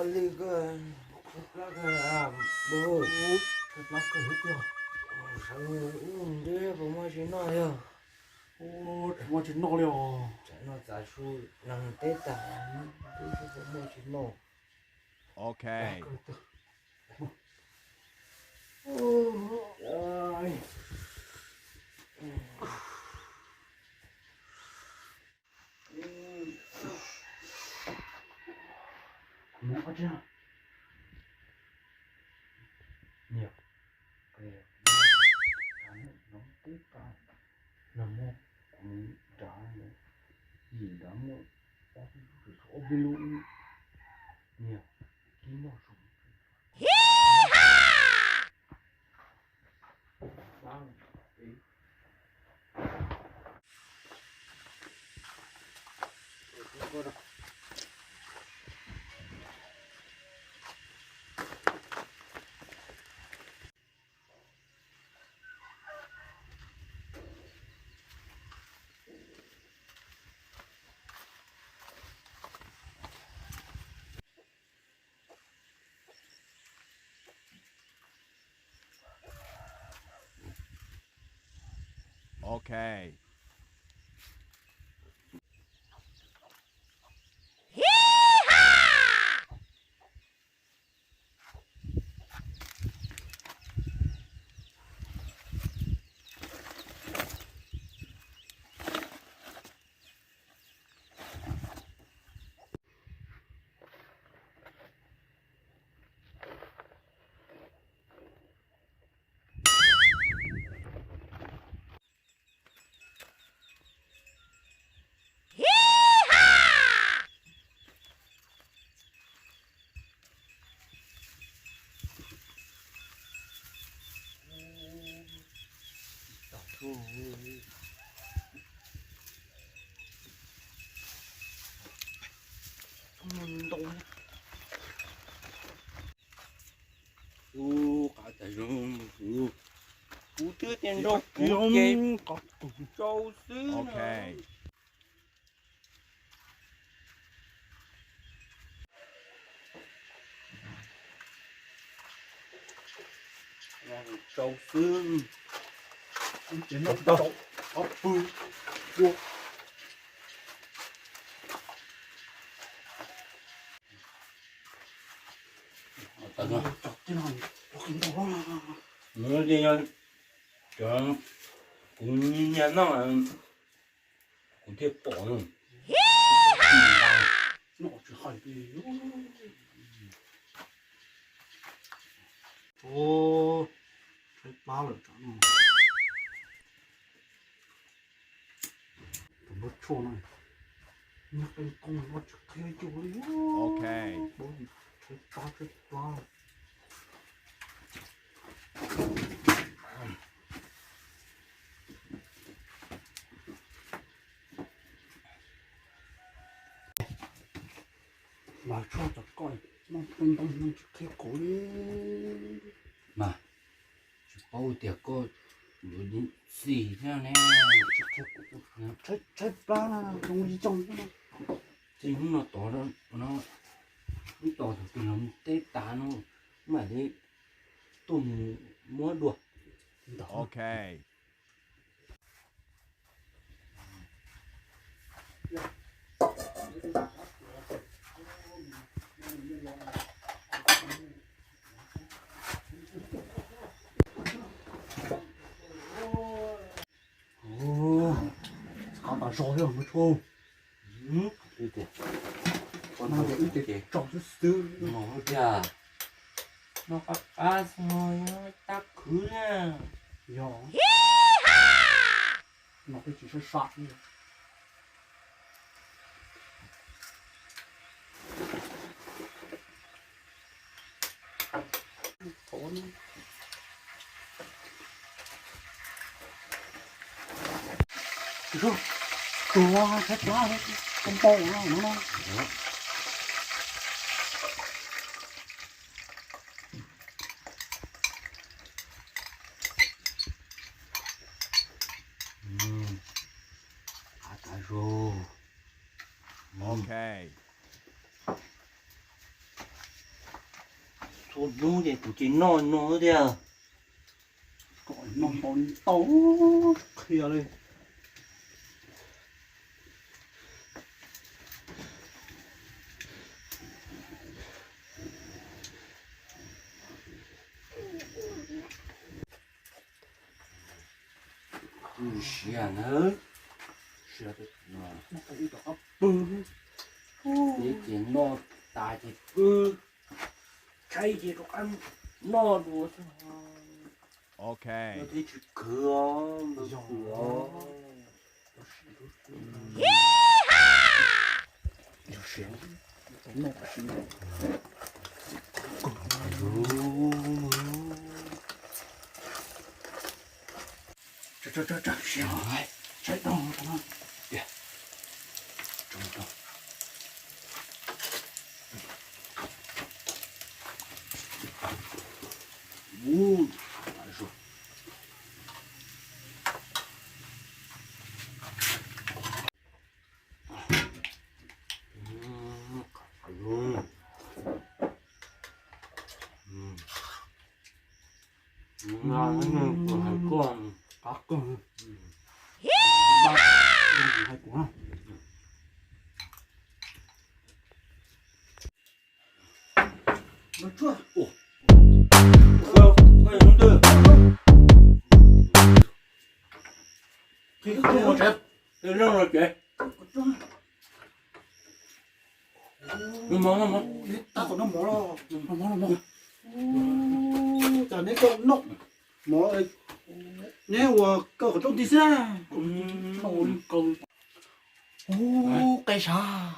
Li koj, koj plab kawg, koj plab kawg tiag. Sawv ub nti puas muaj tsis noj li? Ub, tsis muaj tsis noj li os. Tsam no txav su neeg teb tag, puas muaj tsis noj. Ok. Kuv mus ob tsev. Niam, niam, no teb tag, no muab kuv nrad, yim nrad muaj ob peb lub, ob peb lub. Niam, kib noj su. Ok. Ub, qab tas zoo, kuv twb tias nrog kuv ces tsau xwb. Tsau xwb. Ob pw. Nws tias yog cov kuv nyiag noj kuv thiaj pom. Noj tsis hais li. Tshaib plab lawm tsam no. Tus npawb tshuaj no, nyiag qee koog no tsis qhia yus li. Tshaib plab tshaib plab. Mas tshuaj tom koj muaj qee ntoo no tsis qhia kuv li. Mas tsis paub tias koj yuav xis thiab ne. Tshaib plab na, zoo li zoo. Txij hnub no tod no, hnub tod thaum twg los teb tas no, mam li tuaj mus muab dua. Ok. Qab tas zog thiab mas tshuaj. Ib tso xwb xwb. No qab qab xwb, tab khwv na. Yog no twb tsis sab sab li. Tuag tshaib plab, koj npau no no. Qab tas zog. Ok. Ua hnub ces kuv tsis noj no thiab. Kom noj npaum li tau qhia li. Siav na, siav, ces noj tas ces pw, tshaib ces rov qab noj dua. Ok, thiab tsis khwv os, yog os. Tab tom noj mov los, noj mov, noj mov. Cas neb tsis noj mov, neb ua kawm qhov rooj ti xwb na. Ub, qe sav.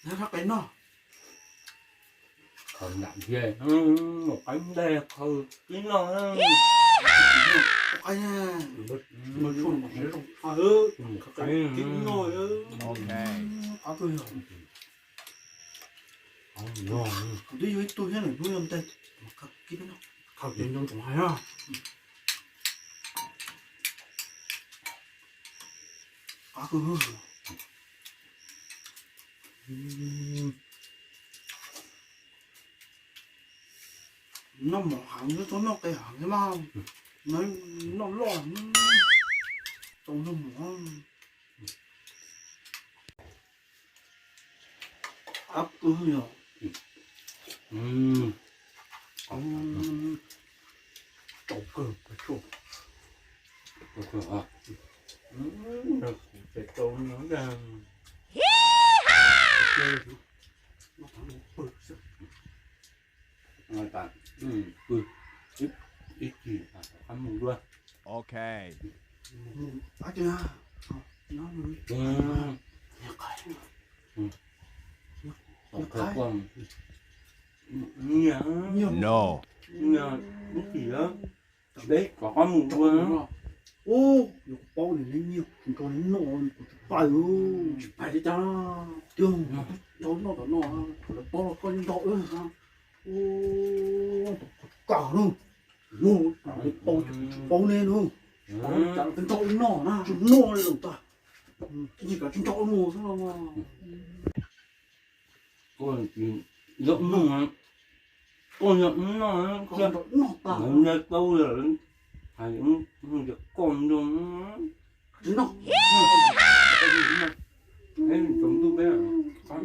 Neb rab qe noj. Khaws nram ntiag, mus qeeb ntej khaws tib noj. Qeeb, mus qeeb tib noj. Qab kawg. Kuv twb yug ib tug thiab lawm, hnub yog ntej, khaws ces nco ntsoov hais na. Qab kawg. Noj mov heev, txhob noj qe heev thiab mas. Noj loj, tau noj mov. Qab kawg yog. Tsaus kawg, tsaus kawg. Pw ib chim, qab mus dua. Ok. Nyiaj, nyiaj, ib chim, peb rov qab mus dua. Ub, yog kuv paub nws neb nyiaj kuv nrog neb noj, kuv tsis pais, tsis pais li cas. Tiag, nrog noj tom no, lawv paub los koj nrog wb. Ub, qhov tsis kam na. Paub ces kuv tsis paub neb na. Paub li cas los koj nrog wb noj na, tsis noj li lawm tas. Tsis kam tsis nrog wb mus xwb los. Yog mus, koj yog wb noj, koj nrog wb noj tas, noj tau lawm, hais wb tias koj nrog wb noj. Tsaus ntuj peb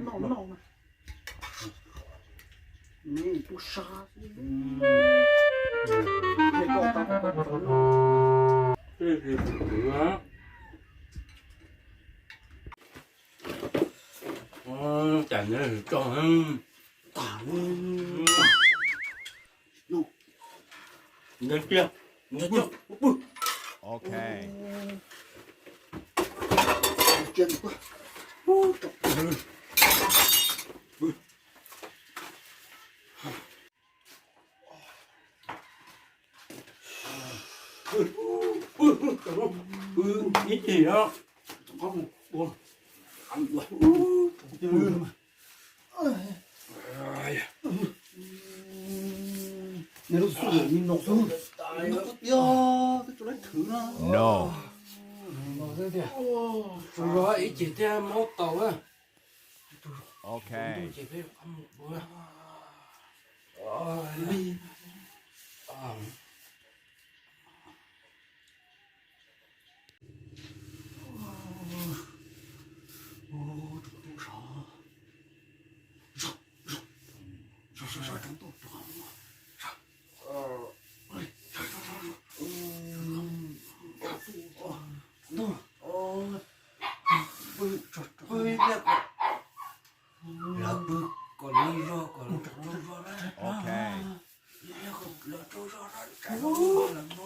noj noj. Neb tub sab. Tej tus kwv, cas neb tso, tas, neb tiag, neb tiag, pw. Ok. Ib chim no, Nws lub xub nws no xwb, nws kub tiag, twb tsis laib thwv na. No. Tsuas yog ib ceg thiab maub taus na. Ok. Ces peb qhov mus ua. Lawv pw kom lawv zog kom lawv tsaug zog na. Ok. Lawv tsaug zog na, lawv no.